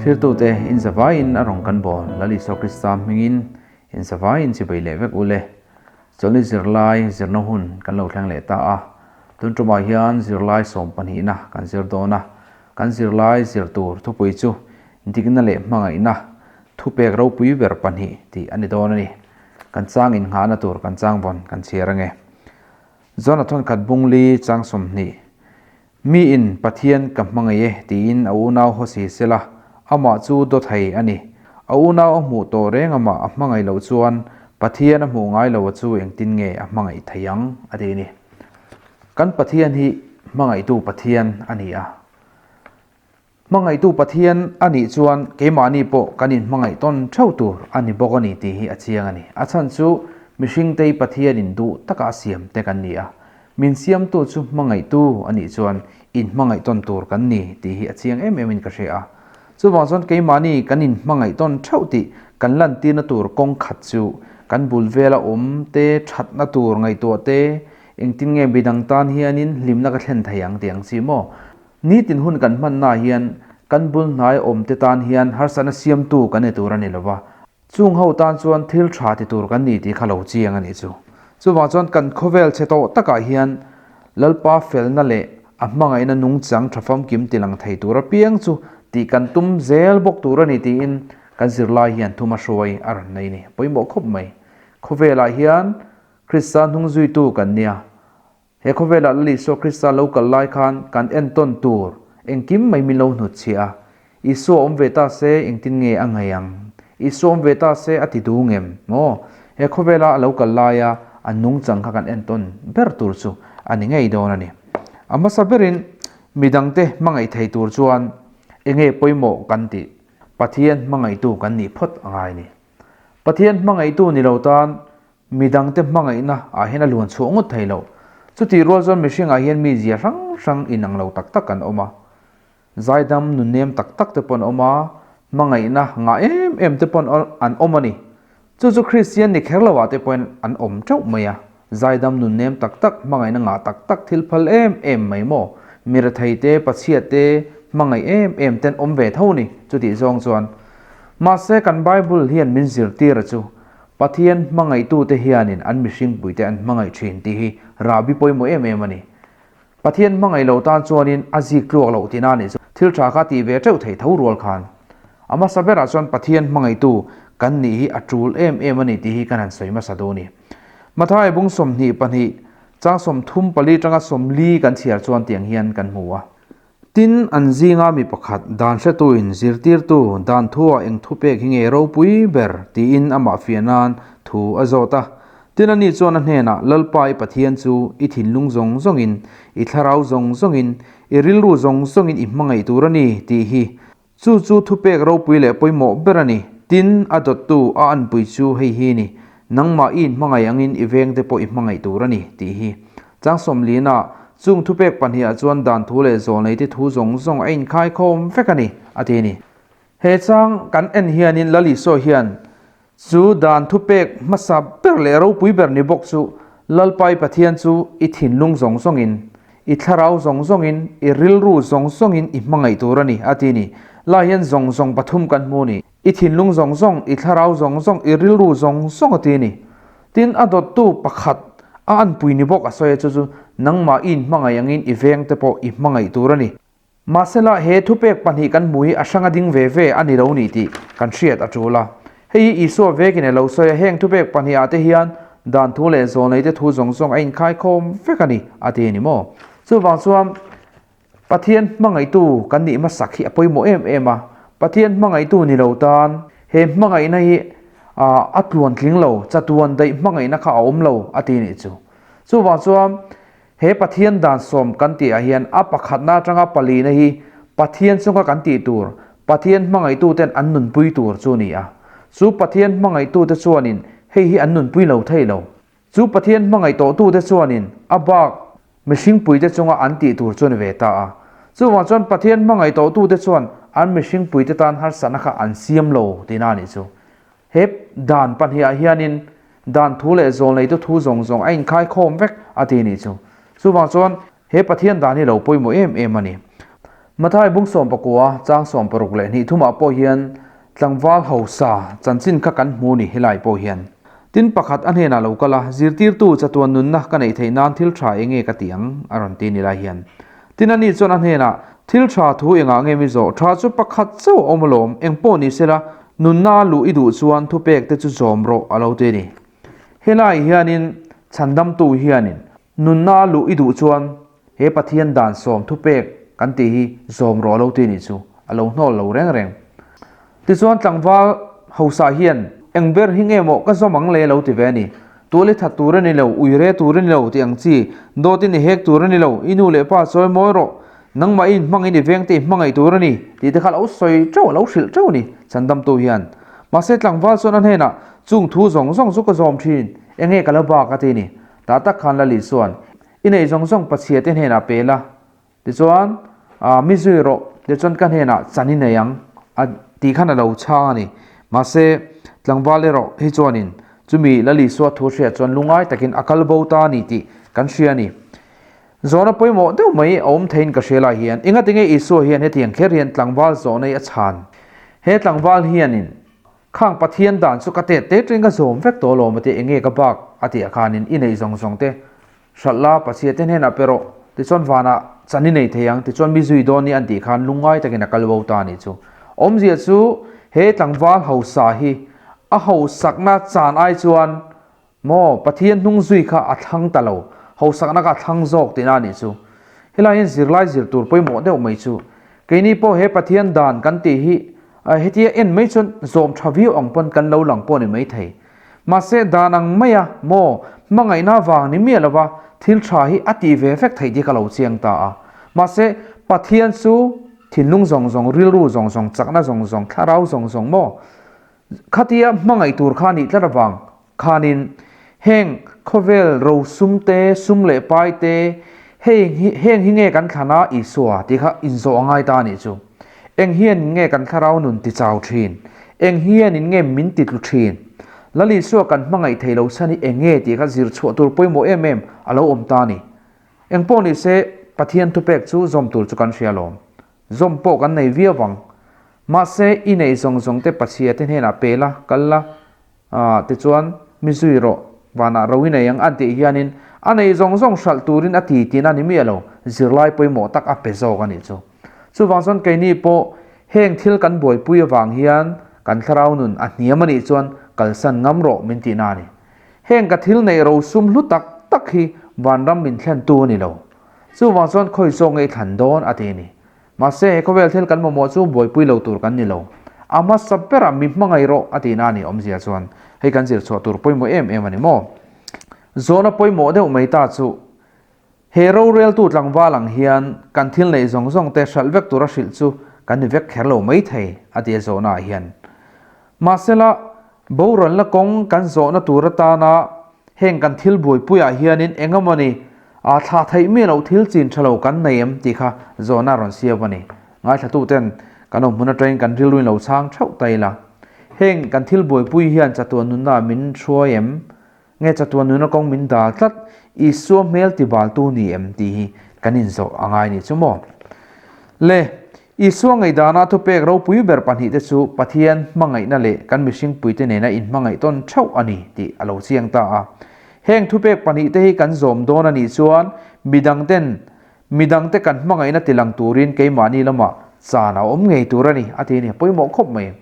Thirtute in zavaiin a rawn kan bawl Lal Isua Krista hmingin in zavaiin chibai leh vek ule. Chawlhni zirlai zirna hun kan lo thleng leh ta a, tun tumah hian zirlai sawmpahnihna kan zir dawn a, kan zirlai zir tur thupui chu dikna leh hmangaihna thupek ropui ber pahnih tih a ni dawn a ni. Kan chang innghahna tur kan chang vawn kan chhiar ange. John-a thawnkhat bungli chang 20. Miin Pathian ka hmangaih e tiin a unau hawsi sela, amah chu dawt thei a ni. A unau a hmuh tawh reng amah a hmangaih loh chuan Pathian a hmuh ngai lo a chu engtin nge a hmangaih thei ang? a ti a ni. Kan Pathian hi hmangaihtu Pathian a ni a. Hmangaihtu Pathian a nih chuan keimahni pawh kan inhmangaih tawn theuh tur a ni bawk a ni tih hi a chiang a ni. A chhan chu mihringtei Pathianin duh taka a siam te kan ni a. Min siamtu chu hmangaihtu a nih chuan inhmangaih tawn tur kan ni tih hi a chiang em em in ka hria a. Chuvang chuan keimahni kan inhmangaih tawn theuh tih kan lantirna tur kawng khat chu kan bul vela awm te, thatna tur ngaihtuah te, engtin nge midang tan hianin hlimna ka thlen thei ang tih ang chi maw? Nitin hun kan hmannaah hian kan bul hnai awmte tan hian harsatna siamtu kan ni tur a ni lo va, chung ho tan chuan thil tha ti tur kan ni tih kha lo chiang a nih chu. Chuvang chuan kan khawvel chhe tawh takah hian Lalpa felna leh a hmangaihna nungchang tha famkim tilang thei tur apiang chu tih kan tum zel bawk tur a ni tiin kan zirlai hian thuma hruai a rawn nei a ni. Pawimawh khawp mai. Khawvelah hian Krista hnungzuitu kan nia. He khawvelah Lal Isua Krista lo kal lai khan kan entawn tur engkim mai min lo hnut chhiah a. Isua awm ve ta se engtin nge a ngaih ang? Isua awm ve ta se a ti duh ngem maw? He khawvela a lo kal laia a nungchang kha kan entawn ber tur chu a ni ngei dawn a ni. A hmasa berin midangte hmangaih thei tur chuan enge pawimawh kan tih? Pathian hmangaihtu kan nih phawt a ngai a ni. Pathian hmangaihtu ni lo tan Midangte hmangaihna ah hian a luan chhuah ngawt thei lo. Chutih rual chuan mihring ah hian mi zia hrang hrang inang lo tak tak an awm a. Zaidam nunnem tak tak te pawh an awm a, hmangaihna ngah em em te pawh an awm a ni. Chu chu Kristian ni kher lo ah te pawhin an awm teuh mai a. Zaidam nunnem tak tak, hmangaihna ngah tak tak thil phal em em mai maw? Mi rethei te, pachhia te hmangaih em em ten awm ve tho ni chutih zawng chuan. Mahse kan Bible hian min zirtir a chu Pathian hmangaihtute hianin an mihringpuite an hmangaih thin tih hi rahbi pawimawh em em a ni. Pathian hmangaih lo tan chuanin a zik tluak loh tihna a nih chu thil tha kha tih ve teuh theih tho rual khan. A hmasa berah chuan Pathian hmangaihtu kan nih hi a tul em em a ni tih hi kan han sawi hmasa duh a ni. Mathai bung 22, chang 34 tanga 40 kan chhiar chuan tiang hian kan hmu a. Tin, an zinga mi pakhat, dan hretuin, zirtirtu, dan thuah eng thupek hi nge ropui ber? tiin amah fiah nan thu a zawt a. Tin, ani chuan a hnenah, Lalpa i Pathian chu i thinlung zawng zawngin, i thlarau zawng zawngin, i rilru zawng zawngin i hmangaih tur a ni, tih hi. Chu chu thupek ropui leh pawimawh ber a ni. Tin, a dawttu, a anpui chu hei hi ni, Nangmah i inhmangaih angin i vengte pawh i hmangaih tur a ni, tih hi. Chang 40-ah, chung thupek pahniha chuan dan thu leh zawlneite thu zawng zawng a inkhaikhawm vek a ni, a ti a ni. He chang kan en hianin Lal Isua hian chu dan thupek hmasa ber leh ropui ber ni bawk chu Lalpai Pathian chu i thinlung zawng zawngin, i thlarau zawng zawngin, i rilru zawng zawngin i hmangaih tur a ni, a ti a ni. Lai hian zawng zawng pathum kan hmu a ni. I thinlung zawng zawng, i thlarau zawng zawng, i rilru zawng zawng a ti a ni. Tin, a dawttu pakhat a anpui ni bawk a sawi a, chu chu nangmah i inhmangaih angin i vengte pawh i hmangaih tur a ni. Mahsela, he thupek pahnih kan hmuh hi a hranga ding ve ve a ni lo ni tih kan hriat a tul a. Hei hi Isua vekin a lo sawi a, heng thupek pahnih ah te hian dan thu leh zawlneite thu zawng zawng a inkhaikhawm vek a ni, a ti a ni maw? Chuvang chuan Pathian hmangaihtu kan nih hmasak hi a pawimawh em em a, Pathian hmangaihtu ni lo tan he hmangaihna hi a tluan tling lo, chatuan daih hmangaihna kha a awm lo a ti nih chu. Chuvang chuan he Pathian dan sawm kan tih ah hian a pakhatna atanga palina hi Pathian chunga kan tih tur, Pathian hmangaihtu ten an nunpui tur chu a ni a. Chu Pathian hmangaihtu te chuanin hei hi an nunpui lo thei lo. Chu Pathian hmangaih tawhtute chuanin a bak mihringpuite chunga an tih tur chu a ni ve ta a. Chuvang chuan Pathian hmangaih tawhtute chuan an mihringpuite tan harsatna kha an siam lo tihna a nih chu. He dan pahniha hianin dan thu leh zawlneitu thu zawng zawng a inkhaikhawm vek a ti a nih chu. Chuvang chuan he Pathian dan hi lo pawimawh em em a ni. Mathai bung 19 chang 62 thumah pawh hian tlangval hausa chanchin kha kan hmu ni helai pawh hian. Tin pakhat a hnenah lo kal a, zirtirtu chatuan nunna ka neih theih nan thil tha eng nge ka ti ang a rawn ti ni lai hian. Tin ani chuan a hnenah, Thil tha thu engah nge mi zawh? Tha chu pakhat chauh a awm alawm, eng pawh ni sela, nunna luh i duh chuan thupek te chu zawm rawh a lo ti a ni. Helai hianin chhandamtu hianin nunna luh i duh chuan he Pathian dan sawm thupek kan tih hi zawm rawh a lo ti nih chu a lo hnawl lo reng reng. Tichuan tlangval hausa hian eng ber hi nge maw ka zawm ang le lo ti ve a ni. Tual i that tur a ni lo, ui re tur a ni lo tih ang chi, dawt in i hek tur a ni lo, i nu leh pa chawi mawi rawh, nangmah i inhmangin i vengte i hmangaih tur a ni tih te kha lo sawi teuh a lo hrilh teuh a ni Chandamtu hian. Mahse tlangval chuan a hnenah chung thu zawng zawng chu ka zawm thin, enge ka la bak a ti a ni. Tah tak khan Lali chuan i nei zawng zawng pachhia te hnenah pe la, tichuan mi zui rawh, tichuan ka hnenah chan i nei ang a tih khan a lo chhang a ni. Mahse tlangval erawh hi chuanin chumi Lali Isua thu hriat chuan lungai takin a kal bo ta a ni tih kan hria a ni. Zawhna pawimawh deuh mai a awm theiin ka hria lai hian engatinge Isua hian hetiang kher hian tlangval zawhna hi a chhan? He tlangval hianin Khang Pathian dan chu ka tet te teng ka zawm vek tawh alawm a ti, enge ka bak a tih ah khanin i neih zawng zawng te hralh la Pathian te hnenah pe rawh tichuan vanah chan i nei thei ang tichuan mi zui dawn ni an tih khan lungngai takin a kal bo ta a nih chu. Awmzia chu he tlangval hausa hi a hausakna chan ai chuan maw Pathian hnung zui kha a thlang ta lo, hausakna kha a thlang zawk tihna a nih chu. Helai hian zirlai zir tur pawimawh deuh mai chu keini pawh he Pathian dan kan tih hi hetia en mai chuan zawm tha viau ang pawn kan lo lang pawh a ni maithei. Mahse dan ang maia maw hmangaihna vang ni miah lova thil tha hi a tih ve vek theih tih ka lo chiang ta a. Mahse Pathian chu thinlung zawng zawng, rilru zawng zawng, chakna zawng zawng, thlarau zawng zawng maw Khatia hmangaih tur kha nih tlat avang khanin heng khawvel ro sum te, sum leh pai te, hei heng hi nge kan thlan a Isua tih kha inzawh a ngai ta a nih chu. Eng hian nge kan thlarau nun ti chau thin? Eng hianin nge min ti tlu thin? Lal Isua kan hmangaih thei lo chhan hi eng nge tih kha zir chhuah tur pawimawh em em a lo awm ta a ni. Eng pawh ni se Pathian thupek chu zawm tur chu kan hria alawm. Zawm pawh kan nei viau vang. Mahse, i nei zawng zawng te Pachhia te hnenah pe la, kal la, ah, tichuan mi zui rawh, vanah ro i nei ang an tih hianin a nei zawng zawng hralh turin a ti tihna ni miah lo, zirlai pawimawh tak a pe zawk a nih chu. Chuvang chuan keini pawh heng thil kan buaipui avang hian kan thlarau nun a hniam a nih chuan kalsan ngam rawh min tihna a ni. Heng ka thil neih rosum hlu tak tak hi vanram min thlentu a ni lo. Chuvang chuan khawi zawk nge i thlan dawn a ti a ni. Mahse, he khawvel thil kan mamawh chu buaipui lo tur kan ni lo. A hmasa berah mi hmangaih rawh a tihna a ni awmzia chuan hei kan zir chhuah tur pawimawh em em a ni maw? Zawhna pawimawh deuh mai ta chu he roreltu tlangval ang hian kan thil neih zawng zawng te hralh vek tura hrilh chu kan ni vek kher lo mai thei a ti a zawhna ah hian. Mahsela, boralna kawng kan zawhna tur atana heng kan thil buaipuiah hianin eng emawni a thlah theih miah loh thil chin tha lo kan nei em tih kha zawhna a rawn siam a ni. Ngaithlatuten kan awm hmun atangin kan rilruin lo chhang theuh ta ila. Heng kan thil buaipui hian chatuan nunna min hruai em? Nge chatuan nunna kawng min dal tlat Isua hmel tibaltu ni em tih hi kan inzawh a ngai ni chu maw? Le, Isua ngaihdana thupek ropui ber pahnihte chu Pathian hmangaihna leh kan mihringpuite nena inhmangaih tawn theuh a ni tih a lo chiang ta a. Heng thupek pahnihte hi kan zawm dawn a nih chuan midangten midangte kan hmangaihna tilang turin keimahni lamah chan a awm ngei tur a ni a ti a ni. Pawimawh khawp mai.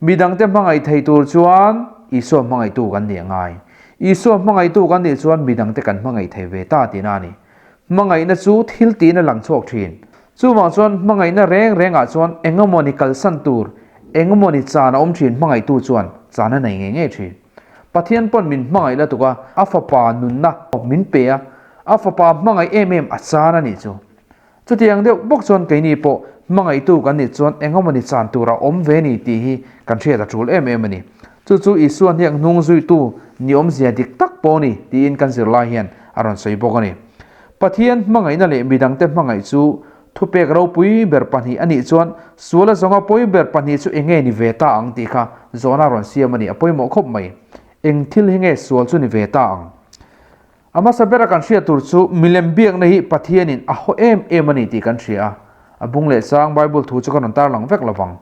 Midangte hmangaih thei tur chuan Isua hmangaihtu kan nih a ngai. Isua hmangaihtu kan nih chuan midangte kan hmangaih thei ve ta tihna a ni. Hmangaihna chu thil tiin a lang chhuak thin. Chuvang chuan hmangaihna reng rengah chuan engemawni kalsan tur, engemawni chan a awm thin hmangaihtu chuan chan a nei ngei ngei thin. Pathian pawn min hmangaih la tuk a, a fapa nunna min pe a, a fapa hmangaih em em a chan a nih chu. Chutiang deuh bawk chuan keini pawh hmangaihtu kan nih chuan engemawni chan tur a awm ve ni tih hi kan hriat a tul em em a ni. Chu chu Isua hniak hnung zuitu ni awmzia dik tak pawh a ni tiin kan zirlai hian a rawn sawi bawk a ni. Pathian hmangaihna leh midangte hmangaih chu thupek ropui ber pahnih a nih chuan suala zawnga pawi ber pahnih chu enge ni ve ta ang tih kha zawhna rawn siam a ni a pawimawh khawp mai. Eng thil hi nge sual chu ni ve ta ang? A hmasa bera kan hriat tur chu milem biakna hi Pathianin a haw em em a ni tih kan hria a. A bung leh chang Bible thu chu ka rawn tarlang vek lovang.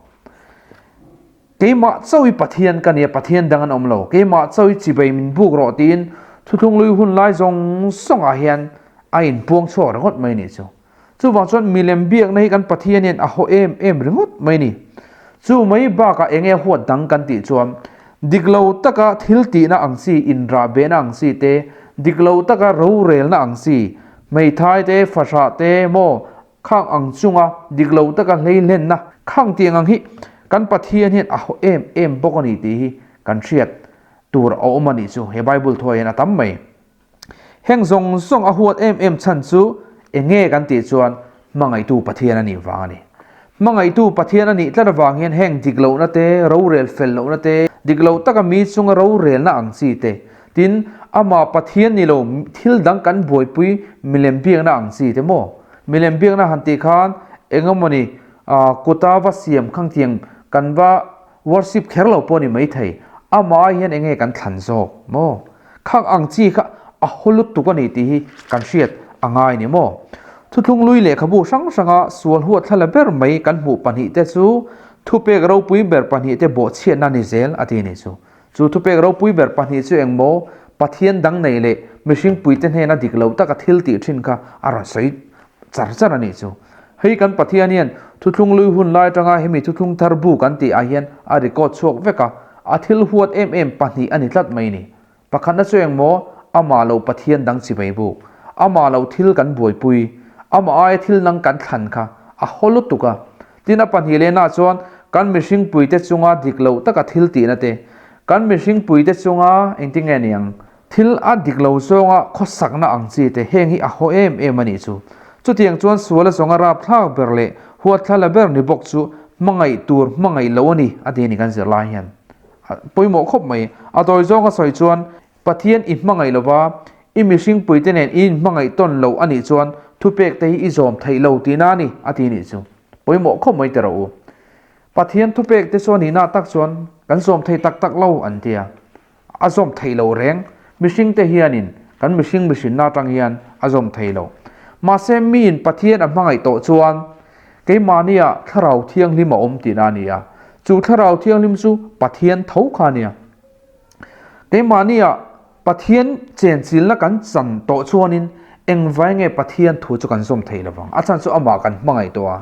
Keimah chauh i Pathian ka nia, Pathian dang an awm lo. Keimah chauh i chibai min buk rawh tiin thuthlung lui hun lai zawng zawngah hian a inpuang chhuak ringawt mai nih chu. Chuvang chuan milem biakna hi kan Pathian hian a haw em em ringawt mai ni. Chu mai bakah eng nge huat dang kan tih chuan dik lo taka thil tihna ang chi, inrahbehna ang chi te, dik lo taka rorelna ang chi, hmeithai te, fahrah te maw khang ang chunga dik lo taka hleihlenna khang tiang ang hi kan Pathian hian a haw em em bawk a ni tih hi kan hriat tur a awm a nih chu he Bible thuah hian a tam mai. Heng zawng zawng a huat em em chhan chu eng nge kan tih chuan hmangaihtu Pathian a nih vang a ni. Hmangaihtu Pathian a nih tlat avang hian heng dik lohna te, rorel fel lohna te, dik lo taka mi chunga rorelna ang chi te, tin, amah Pathian ni lo thil dang kan buaipui milem biakna ang chi te maw? Milem biakna han tih khan eng emawni kuta va siam khang tiang kan va worship kher lo pawh a ni maithei, amah ai hian eng nge kan thlan zawk maw? Khang ang chi kha a haw lutuk a ni tih hi kan hriat a ngai ni maw? Thuthlung lui lehkhabu hrang hranga sual huat thla la ber mai kan hmuh pahnihte chu thupek ropui ber pahnihte bawhchhiatna ni zel a ti ni chu. Chu thupek ropui ber pahnih chu eng maw? Pathian dang nei leh mihring puite hnena dik lo taka thil tih thin kha a rawn sawi char char a nih chu. Hei kan Pathian hian thuthlung lui hun lai atanga hemi thuthlung thar bu kan tih ah hian a record chhuak vek a, a thil huat em em pahnih a ni tlat mai ni. Pakhatna chu engmaw amah lo Pathian dang chi mai buk, amah lo thil kan buaipui, amah aia thil nang kan thlan kha a haw lutuk a. Tin a pahnih lehna chuan kan mihring puite chunga dik loh taka thil tihna te, kan mihring puite chunga engtinge niang Thil a dik lo zawnga khawsakna ang chi te heng hi a haw em em a nih chu. Chutiang chuan suala zawnga rapthlak ber leh huatthlala ber ni bawk chu hmangaih tur hmangaih lo a ni a ti a ni kan zir lai hian. A pawimawh khawp mai. A tawi zawnga sawi chuan Pathian i hmangaih lova i mihringpuite nen i inhmangaih tawn lo a nih chuan thupek te hi i zawm theih lo tihna a ni a ti a nih chu. Pawimawh khawp mai teh rawh u. Pathian thupek te chuan nihna tak chuan kan zawm thei tak tak lo an ti a. A zawm theih loh reng. Mihringte hianin kan mihring mihrinna atang hian a zawm thei lo. Mahse miin Pathian a hmangaih tawh chuan keimahnia Thlarau Thianghlim a awm tihna a ni a. Chu Thlarau Thianghlim chu Pathian tho kha a nia. Keimahnia Pathian chenchilna kan chan tawh chuanin engvai nge Pathian thu chu kan zawm thei lovang? A chhan chu amah kan hmangaih tawh a.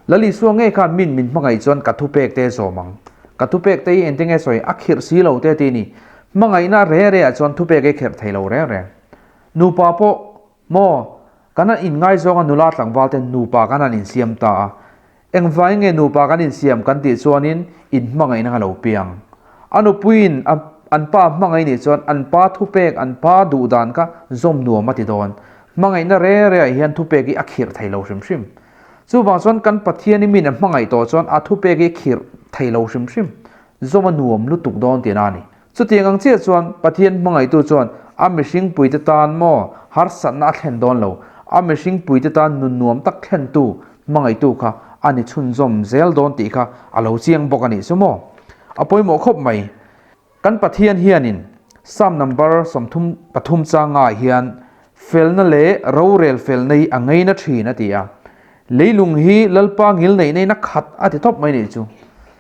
Lal Isua ngei khan min min hmangaih chuan ka thupek te zawm ang. Ka thupek te hi engtin nge sawi? A khirh si lo te ti ni. Hmangaihna re re ah chuan thupek ei kherh thei lo reng reng. Nupa pawh maw kan han inngaizawng a nula tlangval ten nupa kan han insiam ta a. Engvangin nge nupa kan insiam kan tih chuanin inhmangaihna kha lo piang. A nupuiin a an pa hmangaih nih chuan an pa thupek an pa duhdan kha zawm nuam a ti dawn. Hmangaihna re re ah hian thupek hi a khirh thei lo hrim hrim. Chuvang chuan kan Pathian i min a hmangaih tawh chuan a thupek hi khirh thei lo hrim hrim. Zawm a nuam lutuk dawn tihna a ni. Chutiang ang chiah chuan Pathian hmangaihtu chuan a mihringpuite tan maw harsatna a thlen dawn lo, a mihringpuite tan nun nuam tak thlentu hmangaihtu kha a ni chhunzawm zel dawn tih kha a lo chiang bawk a nih chu maw. A pawimawh khawp mai. Kan Pathian hianin Psalm number 33 changa hian felna leh rorel felna hi a ngeina thin a ti a. Leilung hi Lalpa ngil neih neihna khat a ti tawp mai nih chu.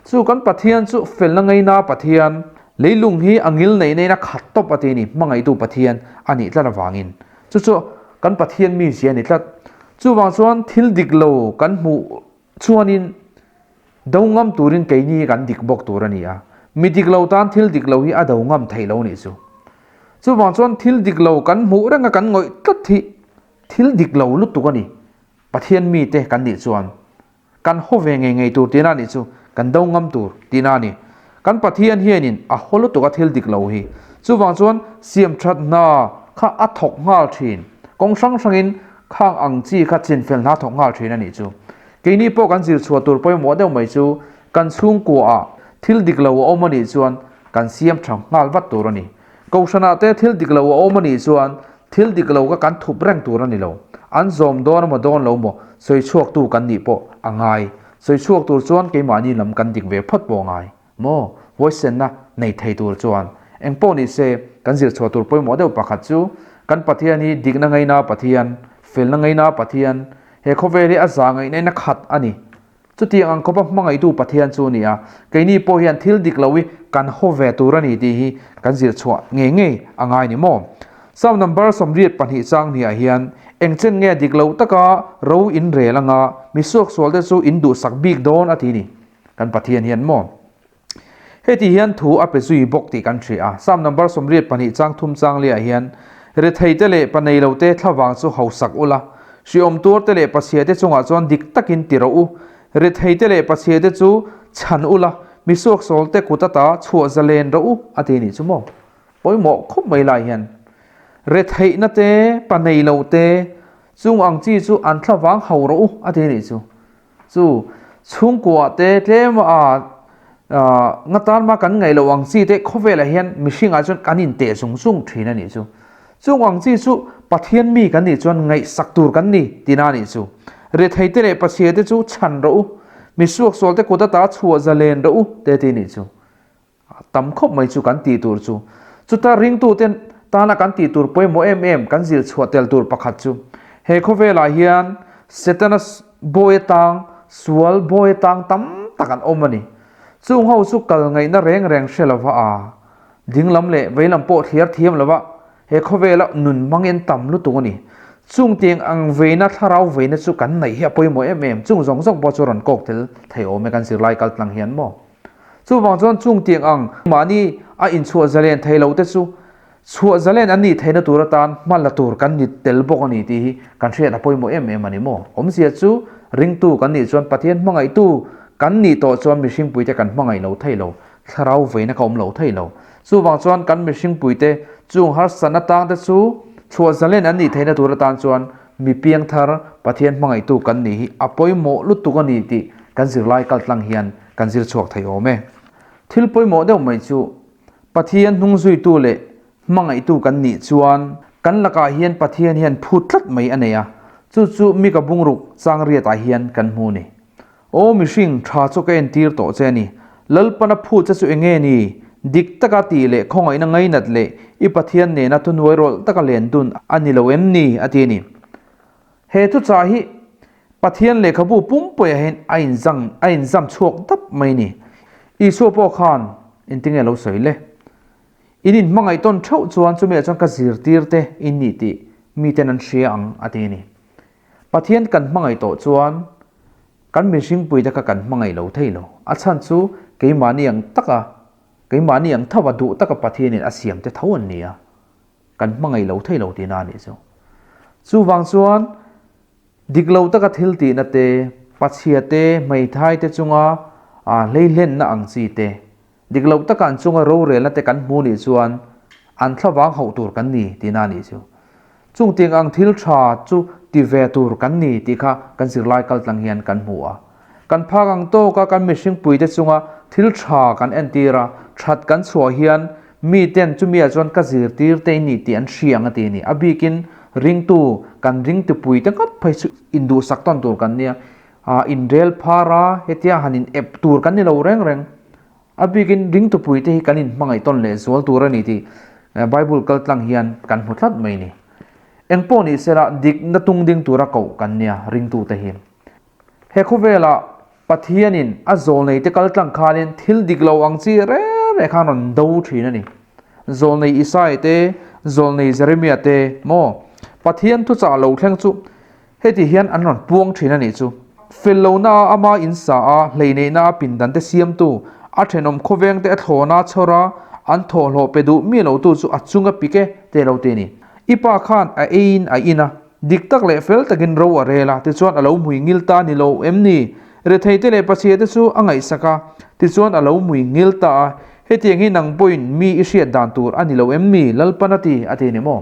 Chu kan Pathian chu felna ngeina Pathian, leilung hi a ngil neih neihna khat tawp a ti ni, hmangaihtu Pathian a nih tlat avangin. Chu chu kan Pathian mizia a ni tlat. Chuvang chuan thil dik lo kan hmuh chuanin do ngam turin keini hi kan dik bawk tur a ni a. Mi dik lo tan thil dik lo hi a do ngam theih lo nih chu. Chuvang chuan thil dik lo kan hmuh renga kan ngawih tlat hi thil dik lo lutuk a ni. Pathian mite kan nih chuan kan haw ve ngei ngei tur tihna nih chu kan do ngam tur tihna a ni. Kan Pathian hianin a haw lutuk a thil dik lo hi. Chuvang chuan siam that hna kha a thawk nghal thin. Kawng hrang hrangin khang ang chi kha chinfel hna thawk nghal thin a nih chu. Keini pawh kan zir chhuah tur pawimawh deuh mai chu kan chhungkuaah thil dik lo a awm a nih chuan kan siam tha nghal vat tur a ni. Kohhranah te thil dik lo a awm a nih chuan thil dik lo kha kan thup reng tur a ni lo. An zawm dawn emaw dawn lo maw sawi chhuaktu kan nih pawh a ngai. Sawi chhuak tur chuan keimahni lam kan dik ve phawt pawh a ngai maw? Huaisenna nei thei tur chuan eng pawh ni se kan zir chhuah tur pawimawh deuh pakhat chu kan Pathian hi dikna ngaina Pathian, felna ngaina Pathian. He khawvel hi a za ngaihna in a khat a ni. Chutiang ang khawpa hmangaihtu Pathian chu a ni a, keini pawh hian thil dik lo hi kan haw ve tur a ni tih hi kan zir chhuah ngei ngei a ngai ni maw? Psalm number 82 chang hniah hian eng chen nge dik lo taka ro in rel anga mi suaksual te chu in duhsak bik dawn a ti ni. Kan Pathian hian maw? Heti hian thu a pe zui bawk tih kan hria a. Psalm number 82 chang thum chang liah hian, Retheite leh paneilote thlavang chu hausak ula, hriawm tuarte leh pachiate chungah chuan dik takin ti rawh u. Retheite leh pachiate chu chhan ula, mi suaksawlte kut ata chhuah zalen rawh u, a ti nih chu maw? Pawimawh khawp mai lai hian retheihna te, paneilote chung ang chi chu an thlavang hau rawh u, a ti nih chu. Chu chhungkua te tlem a nga tan ma kan ngaih loh ang chi te khawvelah hian mihringah chuan kan inteh zung zung thin a nih chu. Chung ang chi chu Pathian mi kan nih chuan ngaihsak tur kan ni tina a nih chu. Rethei te leh Pachhia te chu chhan rawh u, mi suaksual te kut ata chhuah zalen rawh u te ti nih chu. Tam khawp mai chu kan tih tur chu. Chuta ringtute tana kan tih tur pawimawh em em kan zir chhuah tel tur pakhat chu he khawvelah hian Setana bawi atang, sual bawi atang tam tak an awm a ni. Chung ho chu kal ngaihna reng reng hre lova a dinglam leh veilam pawh thliar thiam lova he khawvela nun hmangin tam lutuk a ni. Chung tiang ang veina thlarau veina chu kan neih hi a pawimawh em em. Chung zawng zawng pawh chu rawn kawk tel thei awm e kan zirlai kal tlang hian maw. Chuvang chuan chung tiang ang mahni a inchhuah zalen thei lo te chu chhuah zalen an nih theihna tur atan hma la tur kan ni tel bawk a ni tih hi kan hriat a pawimawh em em a ni maw? Awmzia chu ringtu kan nih chuan Pathian hmangaihtu kan nih tawh chuan mihringpuite kan hmangaih lo thei lo, thlarau veina ka awm lo thei lo. Chuvang chuan kan mihringpuite chung harsatna tang te chu chhuah zalen an nih theihna tur atan chuan Mi piangthar Pathian hmangaihtu kan nih hi a pawimawh lutuk a ni tih kan zirlai kaltlang hian kan zir chhuak thei awm e. Thil pawimawh deuh mai chu Pathian hnungzuitu leh hmangaihtu kan nih chuan kan lakah hian Pathian hian phut tlat mai a nei a, chu chu Mika bungruk changriatah hian kan hmu ni. Aw mihring, tha chu ka entir tawh che a ni. Lalpana phut che chu enge ni? Dik taka tih leh khawngaihna ngainat leh i Pathian nena thuhnuai rawlh taka len dun a ni lo em ni? a ti a ni. He thuchah hi Pathian lehkhabu pumpuiah hian a inzang a inzam chhuak dap mai a ni. Isua pawh khan engtinge lo sawi le? In inhmangaih tawn theuh chuan chumiah chuan ka zirtir te in nih tih miten an hria ang a ti a ni. Pathian kan hmangaih tawh chuan kan mihringpuite kha kan hmangaih lo thei lo. A chhan chu keimahni ang taka, keimahni ang tho a duh taka Pathianin a siamte tho an ni a, kan hmangaih lo thei lo tihna a nih chu. Chuvang chuan dik lo taka thil tihna te, pachhia te, hmeithai te chunga hleihlenna ang chi te, dik lo taka an chunga rorelna te kan hmu nih chuan an thlavang hauh tur kan ni tihna a nih chu. Chung tiang ang thil tha chu ti ve tur kan ni tih kha kan zirlai kaltlang hian kan hmu a. Kan phak ang tawka kan mihringpuite chunga thil tha kan entir a, that kan chhuah hian miten chumia chuan ka zirtir te in nih tih an hria ang a ti a ni. A bikin ringtu kan ringtupuite ngat phei chu induhsak tawn tur kan nia. Inrel phar a, hetia han in ep tur kan ni lo reng reng. A bikin ringtupuite hi kan inhmangaih tawn leh zual tur a ni tih Bible kaltlang hian kan hmu tlat mai a ni. Eng pawh ni sela dikna tung ding tura koh kan nia ringtute hi. He khawvelah Pathianin a zawlneite kaltlang khanin thil dik lo ang chi reng reng khan rawn do thin a ni. Zawlnei Isaia te, zawlnei Jeremia te maw Pathian thuchah lo thleng chu Heti hian an rawn puang thin a nih chu. Fel lohna a ama in sa a, hleineihna a pindan te siamtu, a thenawm khawveng te a thlawna a chhawr a, an thawhhlawh pe duh mi lotu chu a chung a pik e te lo ti a ni. I pa khan a eiin a in a, dik tak leh fel takin ro a rel a, tichuan a lo hmui ngil ta ni lo em ni? Rethei te leh pachhia te chu a ngaihsak a, tichuan a lo hmui ngil ta a, hetiang hi nang pawhin mi i hriat dan tur a ni lo em ni? Lalpan a ti, a ti a ni maw?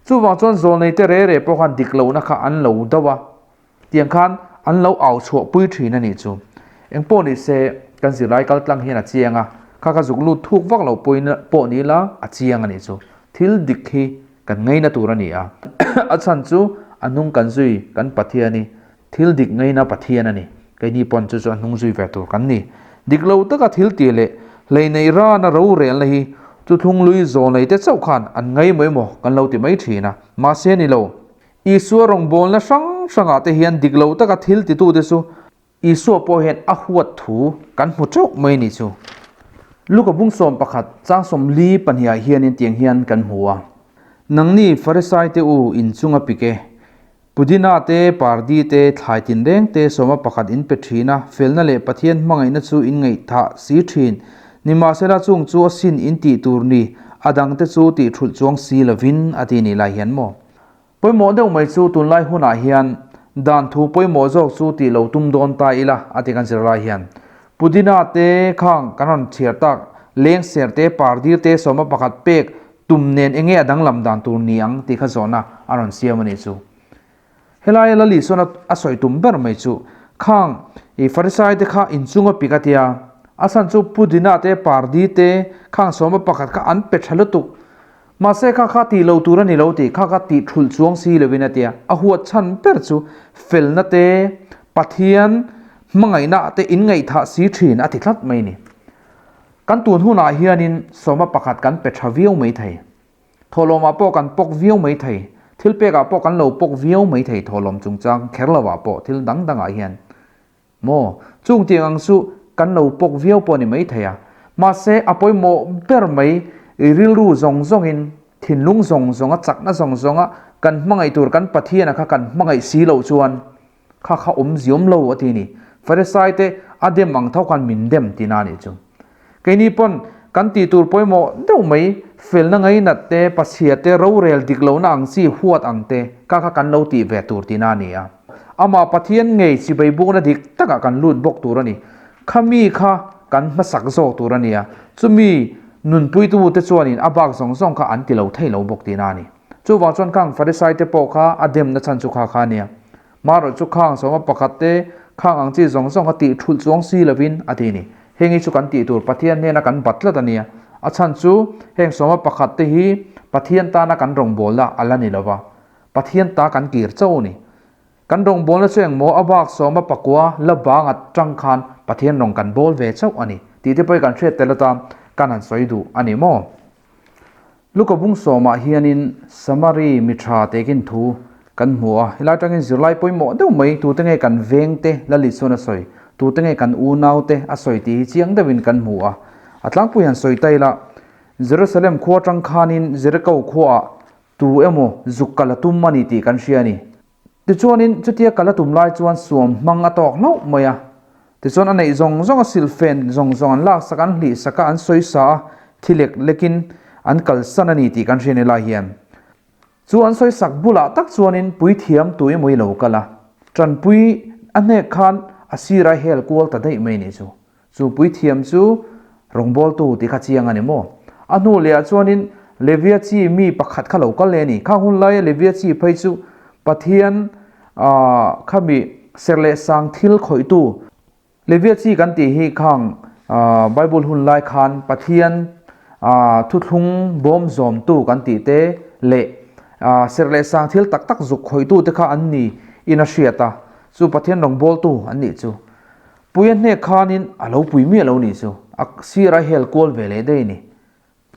Chuvang chuan zawlneite re re pawh khan dik lohna kha an lo do a, tiang khan an lo au chhuah pui thin a nih chu. Engpawh ni se, kan zirlai kal tlang hian a chiang a, kha kha zuk lut thuk vak lo pawh ni la a chiang a nih chu. Thil dik hi kan ngaina tur a ni a, a chhan chu a hnung kan zui kan Pathian hi thil dik ngaina Pathian a ni. Keini pawn chu chu a hnung zui ve tur kan ni. Dik lo taka thil tih leh hleineih rana rorelna hi chu thlunglui zawlnei te chauh khan an ngai mawi maw kan lo ti mai thin a, mahse ni lo. Isua rawngbawlna hrang hrangah te hian dik lo taka thil titute chu Isua pawh hian a huat thu kan hmu teuh mai ni chu. Luka bung 11 chang 42 ah hianin tiang hian kan hmu a, Nangni Farisaite u in chunga pik e, Pudina te, Pardi te, thlai tinreng te 11 in pe thin a, felna leh Pathian hmangaihna chu in ngaihthah si thin. Nimahsela chung chu a sin in tih tur ni, a dangte chu tih thulh chuang si lovin a ti ni lai hian maw? Pawimawh deuh mai chu tunlai hunah hian dan thu pawimawh zawk chu tih lo tum dawn ta ila a ti kan zir lai hian Pudina te khang kan rawn chhiar tak leng ser te pardir te 11 pek tum nen enge a danglam dan tur ni ang tih kha zawhna a rawn siam a nih chu. Helaia Lali sawn a sawi tum ber mai chu khang i Farisai te kha inchunga pik a tia a chhan chu Pudina te pardi te khang 11 kha an pe tha lutuk. Mahse kha kha tih lo tur a ni lo tih kha kha tih thulh chuang si lovin a tia. A huat chhan ber chu felna te, Pathian hmangaihna te inngaihthah si thin a ti tlat mai ni. Kan tun hunah hianin 11 kan pe tha viau mai thei. Thawhlawmah pawh kan pawk viau mai thei. Thil pekah pawh kan lo pawk viau mai thei thawhlawm chungchang kher lovah pawh thil dang dangah hian. Maw? Chung tiang ang chu kan lo pawk viau pawh a ni maithei a. Mahse, a pawimawh ber mai rilru zawng zawngin, thinlung zawng zawnga chakna zawng zawnga kan hmangaih tur kan Pathiana kha kan hmangaih si loh chuan kha kha awm ziawm lo a ti a ni. Farisai te a dem ang tho khan min dem tihna a nih chu. Keini pawn kan tih tur pawimawh deuh mai felna ngainat te, pashiah te, rorel dik lohna ang chi huat ang te kha kha kan lo tih ve tur tihna a ni a. Amah Pathian ngei chibai bukna dik takah kan lut bawk tur a ni. Khami kha kan hmasak zawk tur a ni a, chumi nunpuitu te chuanin a bak zawng zawng kha an ti lo thei lo bawk tihna a ni. Chuvang chuan khang Farisai te pawh kha a demna chhan chu kha kha a nia. Marawh chu khang 11 te, khang ang chi zawng zawng kha tih thulh chuang si lovin a ti a ni. Heng hi chu kan tih tur Pathian hnena kan bat tlat a nia. A chhan chu heng 11 te hi Pathian tana kan rawngbawlna a la ni lova, Pathian ta kan kir chauh a ni. Kan rawngbawlna chu engmaw a bak 19 la bang atang khan Pathian rawng kan bawl ve chauh a ni tih te pawh hi kan hriat tel atan kan han sawi duh a ni maw? Luka bung sawmah hianin Samari mi tha tekin thu kan hmu a, helai atangin zirlai pawimawh deuh mai tute nge kan vengte Lali chuan a sawi, tute nge kan unaute a sawi tih hi chiang deuhin kan hmu a. A tlangpui han sawi ta ila, Jerusalem khua atang khanin Jeriko khuaah tu emaw zuk kal a tum a ni tih kan hria a ni. Tichuanin chutia kal a tum lai chuan suam hmang a tawk hlauh mai a. Tichuan a neih zawng zawng a silhfen zawng zawng an laksak an hlihsak a, an sawi sa a, thi lek lekin an kalsan a ni tih kan hria ni lai hian. Chu an sawi sak bulah tak chuanin puithiam tui emaw i lo kal a, tanpui a hnek khan a sir a hel kual ta daih mai a nih chu. Chu puithiam chu rawngbawltu tih kha chiang a ni maw? A hnu lehah chuanin Levia chi mi pakhat kha lo kal leh a ni. Khang hun laia Levia chi phei chu Pathian khami serh leh sang thil khawihtu Levia chi kan tih hi khang Bible hun lai khan Pathian thuthlung bawm zawmtu kan tih te leh serh leh sang thil tak tak zuk khawihtu te kha an ni in a hriat a, chu Pathian rawngbawltu an nih chu. Pui a hnek khanin a lo pui miah lo nih chu, a sir a hel kual ve leh daih a ni.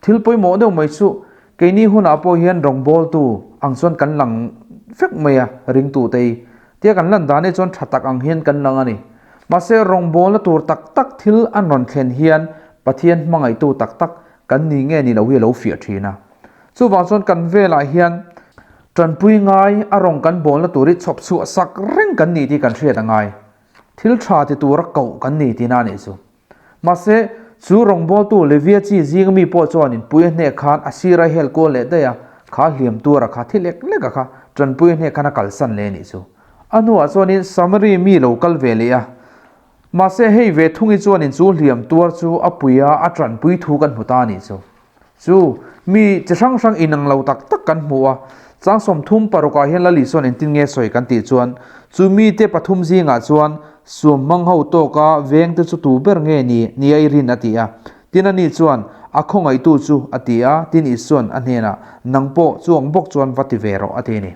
Thil pawimawh deuh mai chu keini hunah pawh hian rawngbawltu ang chuan kan lang vek mai a, ringtute hi. Tia kan lan dan hi chuan tha tak ang hian kan lang a ni. Mahse rawngbawlna tur tak tak thil an rawn thlen hian Pathian hmangaihtu tak tak kan ni nge ni lo hi a lo fiah thin a. Chuvang chuan kan velah hian tanpui ngai a rawng kan bawlna tur hi chhawp chhuah sak reng kan ni tih kan hriat a ngai. Thil tha ti tura koh kan ni tihna a nih chu. Mahse, chu rawngbawltu Levia chi zinga mi pawh chuanin pui a hnek khan a sir a hel kual leh daih a, kha hliam tura kha thi lek lek a kha tanpui a hnek khan a kalsan leh a nih chu. A hnuah chuanin Samari mi lo kal ve leh a. Mahse, hei ve thungi chuanin chu hliam tuar chu a pui a, a tanpui thu kan hmu ta a nih chu. Chu mi chi hrang hrang inang lo tak tak kan hmu a, chang 36 ah hian Lali chuan engtin nge sawi kan tih chuan, chu mite pathum zingah chuan suam hmang ho tawka vengte chu tu ber nge ni ni a i rin a ti a. Tin ani chuan, A khawngaihtu chu a ti a, tin Isua'n a hnenah, Nang pawh chuang bawk chuan va ti ve rawh a ti a ni.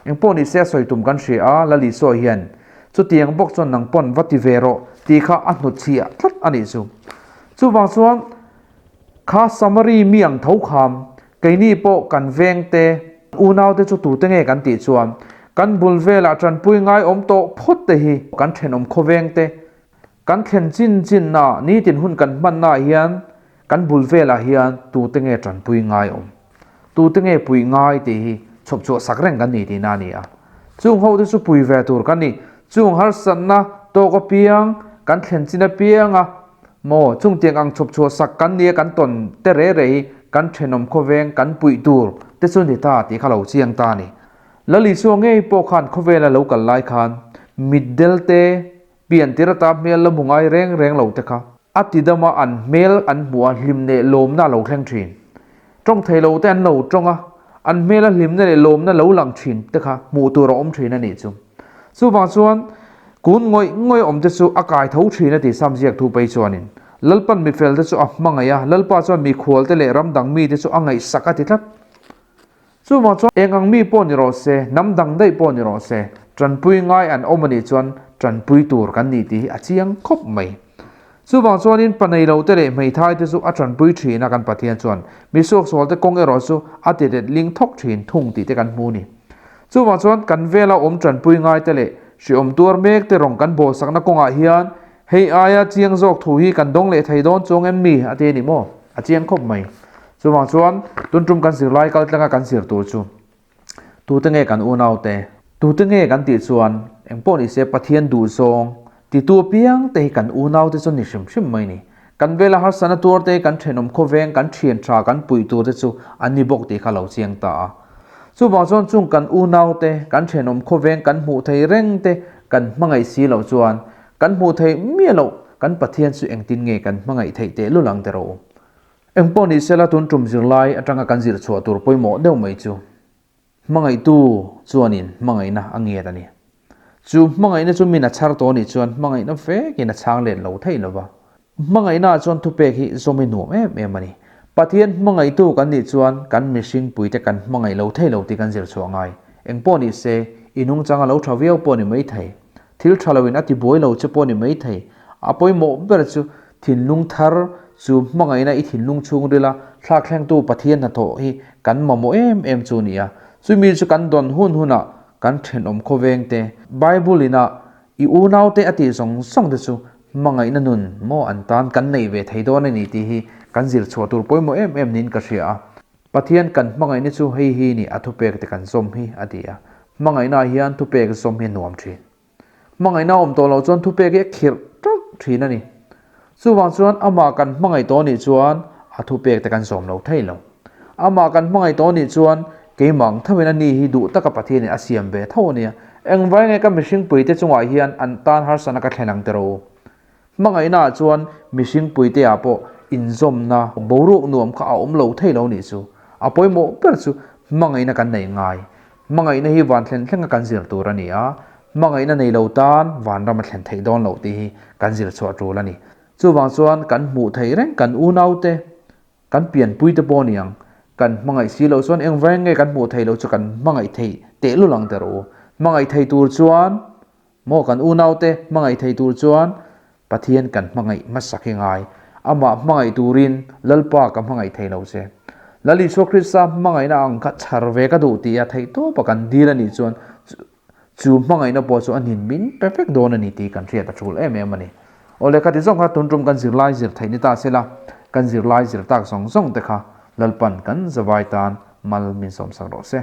Engpawh ni se a sawi tum kan hria a, Lali sawi hian, Chutiang bawk chuan nang pawn va ti ve rawh tih kha a hnutchhiah tlat a nih chu. Chuvang chuan, Kha Samari mi ang tho kham, keini pawh kan vengte, Unaute chu tute nge kan tih chuan kan bul velah tanpui ngai awm tawh phawt te hi kan thenawm khawveng te kan thlen chin chin na nitin hun kan hman na hian kan bul velah hian tute nge tanpui ngai awm tute nge pui ngai tih hi chhawp chhuah sak reng kan ni tihna a ni a. Chung ho te chu pui ve tur kan ni. Chung harsatna tawk apiang kan thlen chin apianga maw chung tiang ang chhawp chhuah sak kan nia kan tawn te re re hi kan thenawm khawveng kan puih tur te chu ni ta tih kha lo chiang ta a ni. Lal Isua ngei pawh khan khawvela lo kal lai khan mitdel te pian tir ata hmel la hmu ngai reng reng lo te kha a ti dam a, an hmel an hmuh a, hlim leh lawmna a lo thleng thin. Tawng thei lo te an lo tawng a, an hmela hlimna leh lawmna lo lang thin te kha hmuh tur a awm thin a nih chu. Chuvang chuan kun ngawih ngawih awm te chu a kai tho thin a ti Sam ziak thu pei chuanin Lalpan mifel te chu a hmangaih a, Lalpa chuan mikhual te leh ram dang mi te chu a ngaihsak a ti tlat. Chuvang chuan eng ang mi pawh ni rawh se, hnam dang daih pawh ni rawh se, tanpui ngai an awm a nih chuan tanpui tur kan ni tih hi a chiang khawp mai. Chuvang chuanin pa nei lo te leh hmeithai te chu a tanpui thin a kan Pathian chuan mi suaksual te kawng erawh chu a ti let ling thawk thin thung tih te kan hmu ni. Chuvang chuan kan vela awm tanpui ngai te leh hriawm tuar mek te rawng kan bawlsakna kawngah hian Hei aia chiang zawk thu hi kan dawng leh thei dawn chuang em mi? a ti a ni maw? A chiang khawp mai. Chuvang chuan tun tum kan zirlai kal tlanga kan zir tur chu tute nge kan unaute? Tute nge kan tih chuan engpawh ni se Pathian duh zawng titu apiang te hi kan unaute chu ni hrim hrim mai ni. Kan vela harsatna tuar te, kan thenawm khawveng, kan thian tha, kan puih tur te chu an ni bawk tih kha lo chiang ta a. Chuvang chuan chung kan unaute, kan thenawm khawveng kan hmuh thei reng te kan hmangaih si loh chuan Kan hmuh theih miah loh kan Pathian chu engtin nge kan hmangaih theih teh lul ang teh rawh u. Engpawh ni sela tun tum zirlai atanga kan zir chhuah tur pawimawh deuh mai chu hmangaihtu chuanin hmangaihna a ngiat a ni. Chu hmangaihna chu min a chhar tawh anih chuan hmangaihna vekin a chhang let lo thei lova. Hmangaihnaah chuan thupek hi zawm i nuam em em a ni. Pathian hmangaihtu kan nih chuan kan mihring puite kan hmangaih lo thei lo tih kan zir chhuah ngai. Engpawh ni se, i nungchang a lo tha viau pawh ni mai thei. Thil tha loin a ti buai lo che pawh ni mai thei. A pawimawh ber chu thinlung thar chu hmangaihna i thinlung chhungrila thlak thlengtu Pathian hnathawh hi kan mamawh em em chu a ni a. Chumi chu kan dawn hun hunah kan thenawm khawveng te, Bible ina i unaute a tih zawng zawng te chu hmangaihna nun maw an tan kan neih ve thei dawn a ni tih hi kan zir chhuah tur pawimawh em em niin ka hria a. Pathian kan hmangaihna chu hei hi ni a thupek te kan zawm hi a ti a, hmangaihna ah hian thupek zawm hi a nuam thin. Hmangaihna a awm tawh loh chuan thupek hi a khirh teuh thin a ni. Chuvang chuan amah kan hmangaih tawh nih chuan a thupek te kan zawm lo thei lo. Amah kan hmangaih tawh nih chuan keimah ang tho in a ni hi duh taka Pathian in a siam ve tho a nia. Engvai nge ka mihringpui te chungah hian an tan harsatna ka thlen ang tiraw u? Hmangaihna ah chuan mihring puite ah pawh inzawmna boruak nuam kha a awm lo thei lo nih chu. A pawimawh ber chu hmangaihna kan nei ngai. Hmangaihna hi van thlen thlenga kan zir tur a ni a, hmangaihna nei lo tan vanram a thlen theih dawn loh tih hi kan zir chhuah tul a ni. Chuvang chuan kan hmuh theih reng kan unaute, kan pianpuite pawh a ni ang. Kan hmangaih si loh chuan eng veng nge kan hmuh theih loh chu kan hmangaih theih tehlul ang teh rawh u. Hmangaih thei tur chuan Maw kan unaute hmangaih thei tur chuan Pathian kan hmangaih hmasak hi ngai. Amah hmangaih turin Lalpa ka hmangaih thei lo che. Lal Isua Krista hmangaihna ang kha chhar ve ka duh tih a theih tawpa kan dil a nih chuan chu hmangaihna pawh chu a hnin min pe vek dawn a ni tih kan hriat a tul em em a ni. Awle khati zawng kha tun tum kan zirlai zir theih ni ta sela, kan zirlai zir tak zawng zawng te kha Lalpan kan zavai tan mal min sawmsak rawh se.